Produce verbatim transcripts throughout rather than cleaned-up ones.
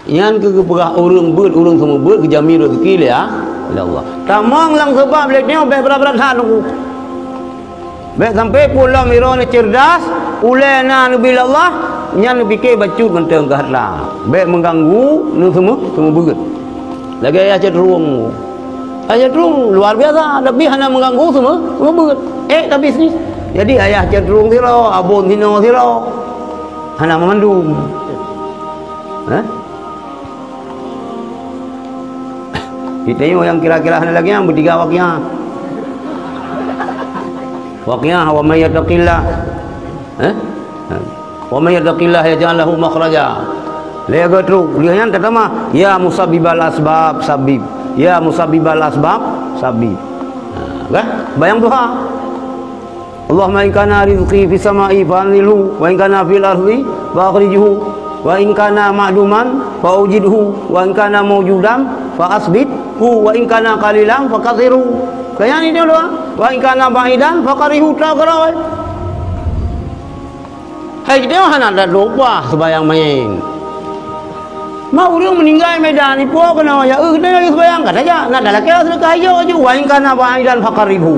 Nyan keuh geupeugah ureuëng beuet, ureuëng seumeubeuet geujami rezeki lé, lé Allah. Tamong lam seubab lé nyoe bék brat-brat that teungku. Bék sampai pulo miroe neuceurdas, ulée na neubi lé Allah, nyan neupike bacut mantong keu hareuta. Bék meuganggu neuseumeubeuet. Lagée ayah cendrong. Ayah cendrong luar biasa, tapi hana meuganggu seumeubeuet. Eh, tapi sih. Jadi ayah cendrong sidroe, abon sinoe sidroe. Hana meumandum. Hah? Kita nyoe nyang kira-kira hana lagée nyan beutiga Waqiah. Waqiah, wa may yattaqillah. Eh? Wa may yattaqillah yaj'al lahu makhraja. Lé geutrok, lheueh nyan tatamah, ya musabbibal asbab, sabbib. Ya musabbibal asbab, sabbib. Nah, kan? Bayang duha. Allahumma in kana rizqi fis sama'i fa anzilhu, wa in kana fil ardi fa akhrijhu, wa in kana ma'duman fa awjidhu, wa in kana mawjudan fa asbithu, wa in kana qalilan fa kathirhu. Kaya ni dia doa. Wa in kana ba'idan fa qarihu, tak gerai. Hai, kita hana ada lupa sembahyang main. Ma ureuëng meuninggai Medan, ipo keunoe, ya, eh, keunoe lagée seubayang, ka tajak, na dalakée sedekah ijo aju, wa in kana ba'idan fa qaribu.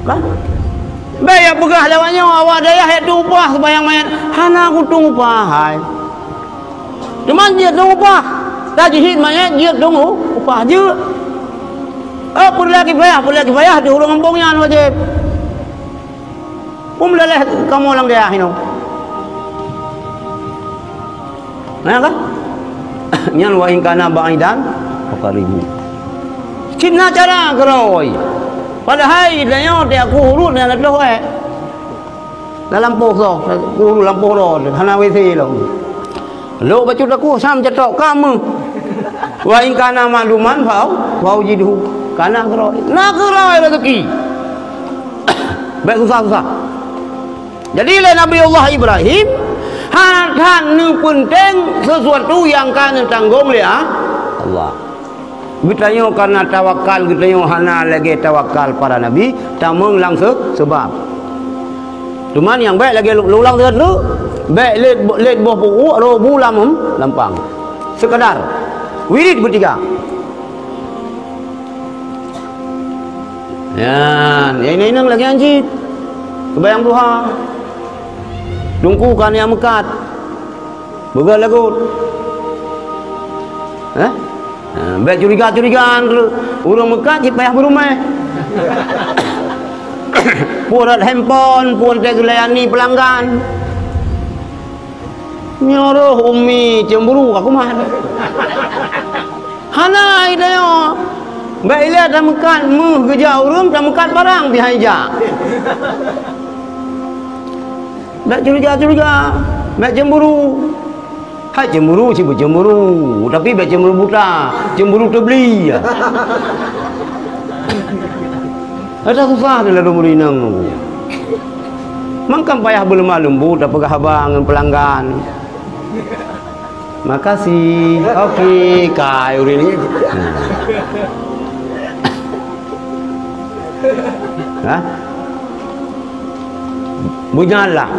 Kan? Bék ya peugah lewat nyoe, awak dayah ya tueng upah seubayang manyét, hana kutueng upah hai. Teuma jeuet tueng upah, tajihid manyét jeuet tueng u-, upah jeuet. Oh, peureulée kifayah, peureulée kifayah di ureuëng gampông nyan wajéb. Peue meulaléh kamoe lam dayah inoe? Na kan? Nyan wa in kana ba'idan fa qaribu. Cit na cara keurôi. Padahai tanyoe tiep ku urut nyang na teuh, eh. Dalam poh soh, ku urut lam poh droe, hana W C lom. Lok bacut aku, sam cetok kamu. Wa in kana ma'duman fa, fa awjidhu. Kana keurôi. Na keurôi rezeki. Bék susah-susah. Jadi lé Nabi Allah Ibrahim, that-that neupeunteng sesuatu nyang ka neutanggong lé Allah. Geutanyoe karena tawakal geutanyoe hana lagée tawakal para nabi, tamong lam se-, seubab. Teuma nyang bék lagée lu-, ulang sigoe teuk, bék lét, lét boh peuuek roh bu lam, lam pang. Sekadar wirid beutiga. Nyan, nyang inong-inong lagée nyan cit. Seubayang duha. Teungku ka nyang meukat. Beugöt lagot. Hah? Ha, bék curiga-curigaan ureuëng meukat cit payah beuruméh. Peue rot handphone, peue teuh geulayani peulanggan. Nyoe roh umi cemburu ka kuman. Hana, i tanyoe. Bék ilée tameukat méuh geujak ureuëng, tameukat barang pih hai jak. Bék curiga-curiga, bék cemburu. Hai cemburu, cit beucemburu, tapi bék cemburu buta, cemburu teubli. Ada susah di lalu meurinang. Mangkam payah beuleumah leumbut tapeugah haba ngon peulanggan. Makasih. Oke, kai ureuëng ni. Hah? Beunyalah.